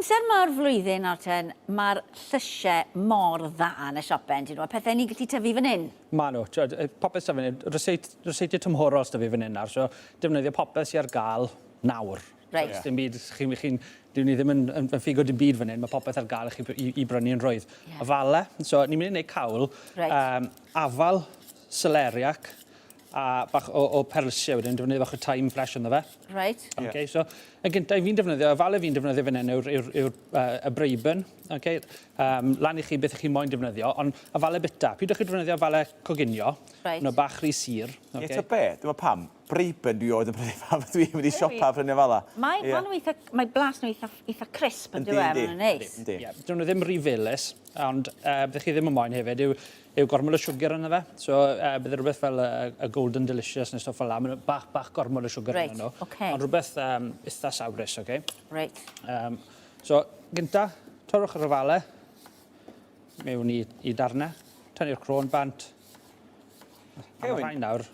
amser 'ma o'r flwyddyn nawr ten, ma'r llysie mor dda yn y siope on'd 'yn nhw? A pethe ni'n gallu tyfu fan 'yn. Ma' nhw. T'wod yy popeth sy fan 'yn, ryseit, ryseitiau tymhorol sy 'da fi fan 'yn nawr, so defnyddio popeth sy ar ga'l nawr. Reit. Does dim byd, chi'n, chi'n, dyw ni ddim yn, yn, yn ffigo dim byd fan 'yn, ma' popeth ar ga'l i chi i, i brynu yn rhwydd. Ie. Afale, so ni'n mynd i neud cawl. Reit. Yym afal, celeriac, a bach o, o perlysiau wedyn, defnyddio bach o thyme fresh ynddo fe. Reit. Yeah. Okay, so, yn gyntaf, fi'n defnyddio, y fale fi'n defnyddio fan hyn yw'r yw, yw, uh, y Braeburn. Okay? Um, lan i chi beth ych chi'n moyn defnyddio, ond y fale bita. Pidwch chi defnyddio fale coginio, right. nhw bach rhy sur. Okay? Ie, be, dwi'n pam, Braeburn dwi oed yn prynu pam dwi'n mynd i siopa prynu fala. Mae, yeah. nhw eitha, mae blas nhw eitha, eitha crisp yn dweud, maen nhw'n neis. Yndi. Yeah, dyn nhw ddim rhy felys, ond uh, beth chi ddim yn moyn hefyd yw yw gormod o siwgr yna fe. So uh, bydde rhywbeth fel y, y Golden Delicious neu stwff fel la, maen bach, bach gormod o siwgr right. yna nhw. Okay. Ond rhywbeth um, eitha sawrus, oce? Okay? Right. Um, so, gynta, torrwch yr ofale mewn i, i darnau, tynnu'r crôn bant. A mae rhain nawr.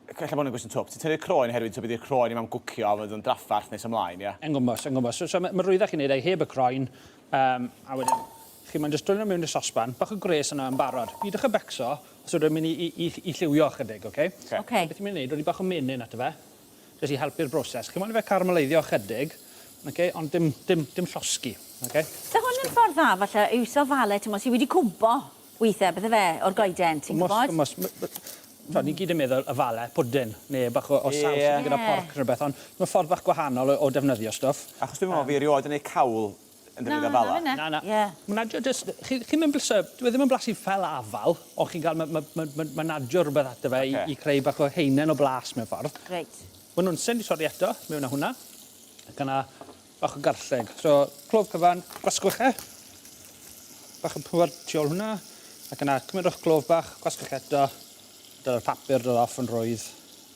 Ella bod hwn yn gwestiwn twp. Ti'n tynnu'r croen oherwydd tybed i'r croen ddim am gwcio a fydd o'n drafferth nes ymlaen, ie? Yn gwmws, yn gwmws. So, so mae ma rwyddach i wneud e heb y croen, um, a wedyn chi mae'n just dwyn nhw mewn i'r sosban, bach o gres yna yn barod. Pidwch â becso, os ydw i'n mynd i, i, i, i lliwio chydig, oce? Okay? Okay. Beth i'n mynd i wneud, rhoddi bach o menyn ato fe, jyst i helpu'r broses. Chi'n moyn i fe carameleiddio chydig, okay? Ond dim, dim, dim llosgi, okay? So hwn yn ffordd dda falle i iwso fale, t'mo' sy wedi cwmpo weithe, beth yfe, o'r goeden, ti'n gwybod? Gwmws, gwmws. T'od, ni gyd yn meddwl y fale, pwdin, neu bach o, o saws Ie. gyda porc neu rhywbeth, ond mae ffordd bach gwahanol o, o defnyddio stwff. Achos dwi'n meddwl fi erioed yn neud cawl yn defnyddio fala. Na, Na, na. Ie. Mae'n adio jyst... Chi, chi'n mynd blasu... Dyw e ddim yn blasu fel afal, ond chi'n cael... Mae'n ma, ma, ma, ma adio rhywbeth ato fe Ocê. i, i creu bach o heinen o blas mewn ffordd. Reit. Mae nhw'n syn di torri eto, mewn â hwnna. Ac yna bach o garlleg. So, clof cyfan, gwasgwch e. Bach o pŵer tu ôl hwnna. Ac yna, cymerwch clof bach, gwasgwch eto. Dyna'r papur dod off yn rhwydd.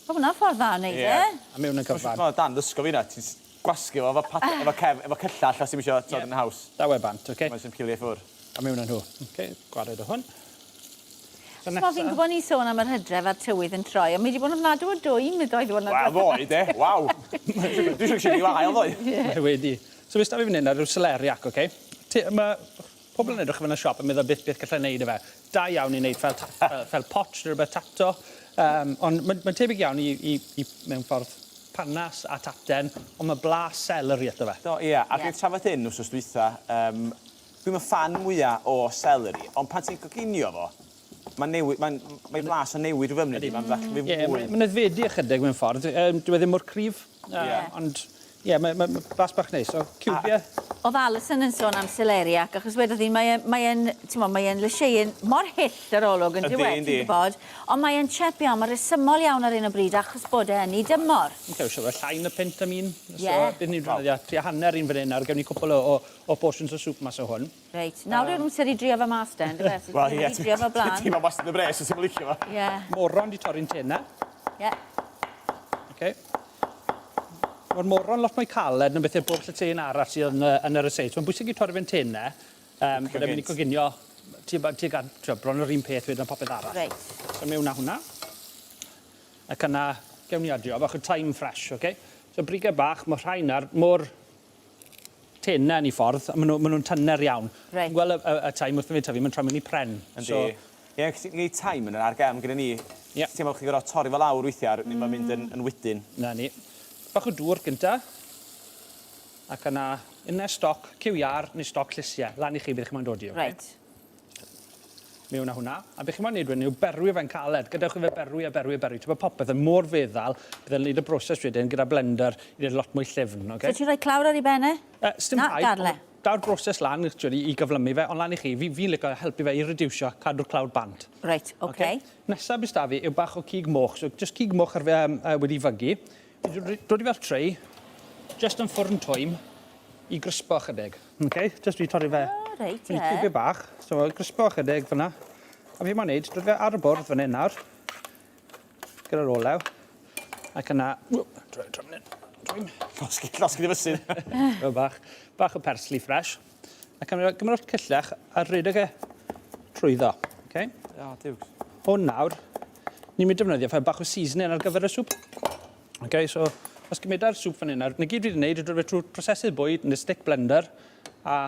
Mae hwnna'n ffordd dda o wneud e. A mewn yn cyfan. Mae Dan ddysgo fi na, ti'n gwasgu fo efo pad, efo cef, efo cyllall os ti'm isio, t'od, yn haws. Daw e bant, oce? Mae'n sy'n pilio i ffwr. A mewn â nhw. Oce, gwared o hwn. So T'mo' fi'n gwbod ni'n sôn am yr hydref a'r tywydd yn troi, ond mae 'di bod yn ofnadw o dwym ydoedd i fod yn Wel, ddoe, de? Waw! Dwi'n siŵr ges i wael ddoe. Mae wedi. So beth 'da fi fan hyn nawr yw celeriac, oce? Mae pobl yn edrych yn y siop yn meddwl beth, beth gallai wneud y fe. Da iawn i wneud fel, fel, fel potch neu rhywbeth tato. Um, ond mae'n mae tebyg iawn i, i, i, mewn ffordd panas a taten, ond mae blas celery ato fe. Do, ie, a dwi'n trafod hyn wsos dwytha, um, dwi'm yn ffan mwya o celery, ond pan ti'n coginio fo, mae'n newid, mae'n, mae blas yn newid rhyw fymryn, mae'n fach fwy. Ie, mae'n aeddfedu ychydig mewn ffordd, um, dyw e ddim mor cryf, Ie. ond ie, mae ma, ma blas bach neis. So, ciwbiau. Oedd Alison yn sôn am celeriac, achos wedodd hi, mae e, mae e'n, t'mo', mae e'n lysieuyn mor hyll yr olwg yn dyw e, ti'n gwybod, ond mae e'n chep iawn, mae'n resymol iawn ar hyn o bryd achos bod e yn ei dymor. Oce, so fe llai na punt am un. Ie. So, beth ni'n defnyddio, tua hanner un fan hyn nawr, gewn ni cwpl o, o, o portions o soup mas o hwn. Reit, nawr yw'r amser i drio fe mas de, yndyfe? So Wel, ie. Ti drio fe blaen. Ti'n ma wastad y bres, os ti'n licio fo. Ie. Moron di torri'n tenau. Ie. Okay. Mae'r moron lot mwy caled na beth yw'r bob llyteuyn arall sydd yn y, yn y ryseit. Mae'n bwysig i torri fe'n tenau, um, bod e'n mynd i coginio tuag at, bron yr un peth wedyn â popeth arall. Reit. So mewn â hwnna. Ac yna, gewn ni adio bach o thyme fresh, okay? So brigau bach, mae rhain ar mor tenau yn ei ffordd, a maen nhw'n nhw tyner iawn. Reit. Gweld y, y, y thyme wrth i fi tyfu, mae'n troi mewn i pren. Yndi. So, Ie, cos ti'n gwneud thyme yn yr ar gefn gyda ni. Ie. Ti'n meddwl chdi gorfod torri fe lawr weithiau, mm. mae'n mynd yn, yn wedyn. Na ni. Bach o dŵr gynta. Ac yna, unne stoc cyw iâr neu stoc llysiau. Lan i chi beth chi'n moyn dodi, okay? Reit. Mewn â hwnna. A beth chi'n moyn neud wedyn yw berwi fe'n caled. Gadewch i fe berwi a berwi a berwi. Ti'n bod popeth yn mor feddal, bydd e'n neud y broses wedyn gyda blender i wneud lot mwy llyfn, okay? So ti'n rhoi clawr ar ei ben e? Uh, sdim Na, rhaid. gadle. Daw'r broses lan t'wod i i gyflymu fe, ond lan i chi, fi fi'n lico helpu fe i reducio, cadw'r clawr bant. Reit, oce. Okay. Nesa be' s'da fi yw bach o cig moch, so jyst cig moch ar fe yym yy wedi fygu. Fi 'di dod i fel tray, jyst yn ffwrn twym, i grispo chydig. Okay, jyst fi torri fe. O, reit, ie. Yn ciwbie bach, so grispo chydig fyna. A fi moyn neud, dod fe ar y bwrdd fan hyn nawr. Gyda'r olew. Ac yna... Droi, droi fan hyn. Twym. Llosgi, llosgi dy fysydd. Fel bach, bach o persli ffres. Ac yna gymryd cyllech a rhedeg e trwyddo. Okay? O, diwgs. Hwn nawr, ni'n mynd defnyddio fel bach o seasoning ar gyfer y sŵp. Okay, so, os gymeda'r sŵp fan hyn nawr, na gyd fi wedi gwneud yw dod fe trwy prosesydd bwyd neu stick blender. A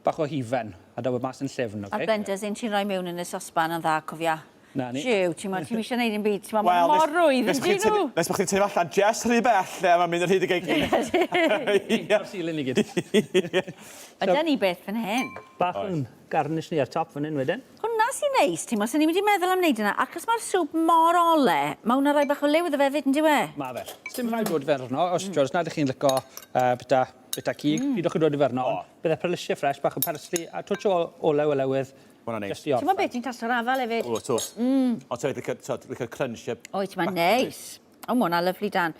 bach o hufen, a daw e mas yn llyfn, oce? A'r blenders un ti'n rhoi mewn yn y sosban yn dda, cofia. Na ni. Jiw, ti'n mo, ti'm eisiau neud dim byd, ti'n mo, ma' mor rwydd yn dyn nhw. Nes bod chdi'n tynnu allan jest rhy bell, lle mae'n mynd yn rhy dy gegin. O'r ceiling i gyd. Ma' 'da ni beth fan hyn. Bach yn garnish ni ar top fan hyn wedyn. Hwnna sy'n neis, ti'n mo, swn i'n mynd i meddwl am wneud hynna, achos mae'r sŵp mor ole, mae hwnna rhoi bach o liw iddo fe 'fyd, yndyw e? Ma' fe. Sdim rhaid bod fe arno, os, mm. os nad ych chi'n lico bita, bita cig, mm. pidwch yn dod i fe arno, ond bydde perlysiau ffres, bach o persli, a twtsh o olew olewydd. Ma' hwnna'n neis. Jyst i orffen. Ti'n mo beth, ti'n tasto'r afal hefyd. O, twt. Mm. O, ti'n licio, licio crunch. Oet, mae'n neis. O, ma' hwnna lyfli Dan.